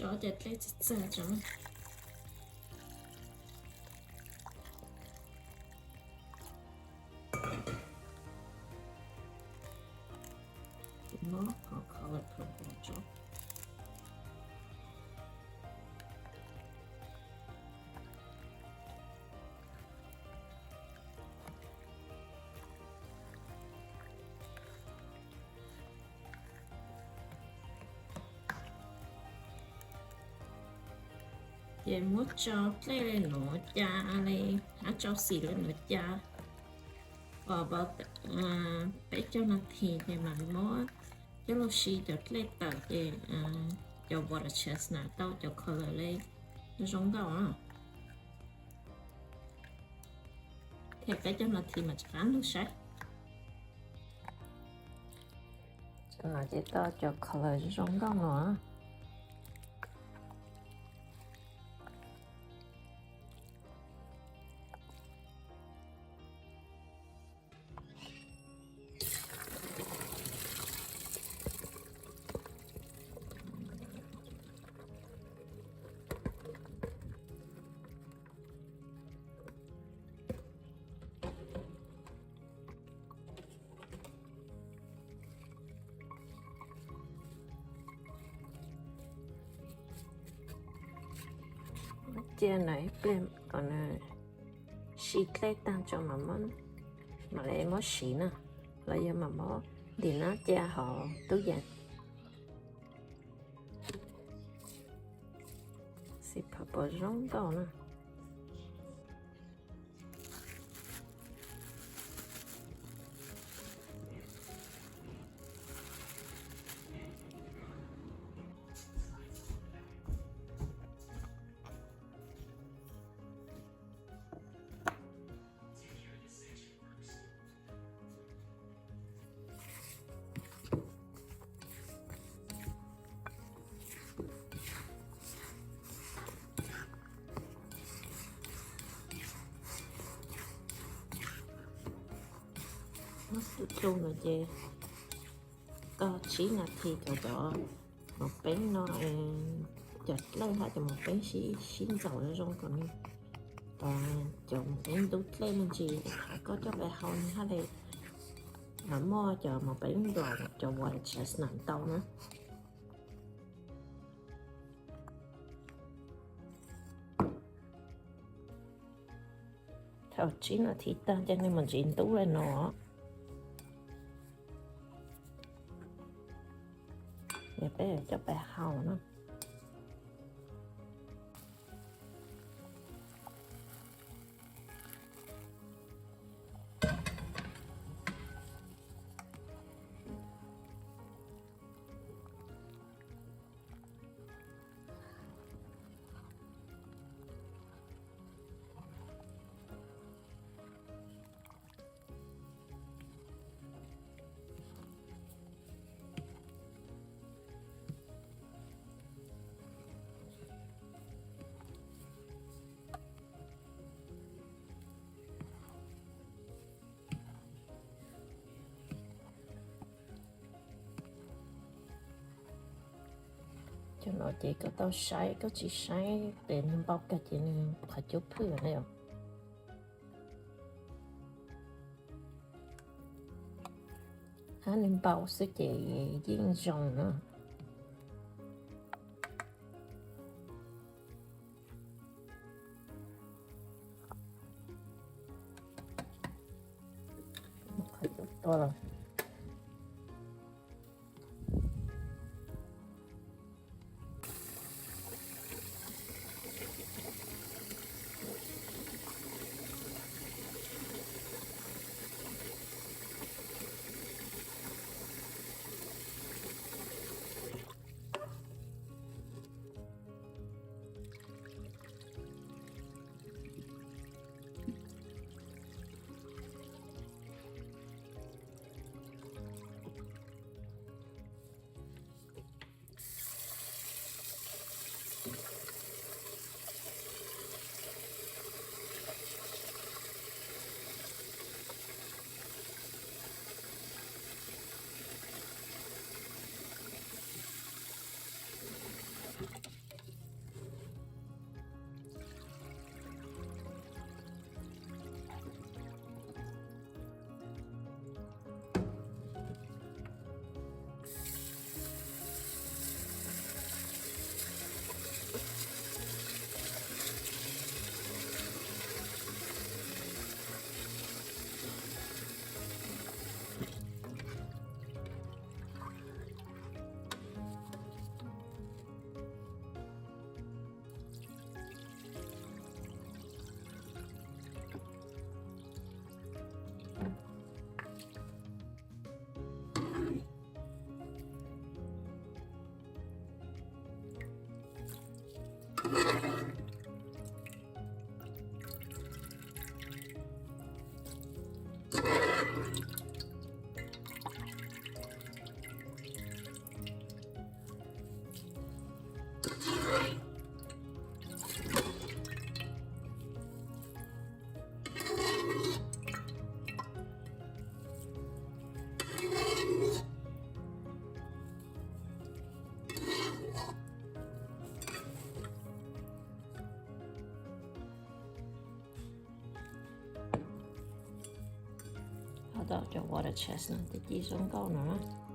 Tso cov dlej txag txag tso. Muab qhov color purple tso. Ces muab tso dlej le nuav ca le, hab tso xim le nuav ca. Pab peb caug nas this ces mam muab coj lug si cov dlej tawm ces cov water chestnut tau cov color le zoo nkauj. Them peb caug nas this mas rov qab lug saib. Cov no ces tau cov color zoo nkauj no. Cia na ib pliag kom nws si dlej taag tso mam, mam le muab siv na, los yog mam muab ntim nab cia hauv tub yees. Xim purple zoo nkauj na. Muab tus txuj no ces tau tsib nas this kom cov mos peeb no, cov dlej hab cov mos peeb sib, sib ntxaus zoo zoo kom nws, cov mos peeb ntub dlej me ntsis, koj coj pais hau nws hab le muaj cov mos peeb nplaum cov water chestnut ntau na. Thaum tsib nas this taag ces nws mam ntsis ntub le no. Yog peb coj pais hau na. Cov no ces koj tau saib, koj tsis saib tes nws npau kawg ces nws qhov cub phwj na yom. Hab nws npau xwb ces yeej zoo na. Qhov cub tuag lawm. Ho tau cov water chestnut no, twb ci zoo nkauj no na.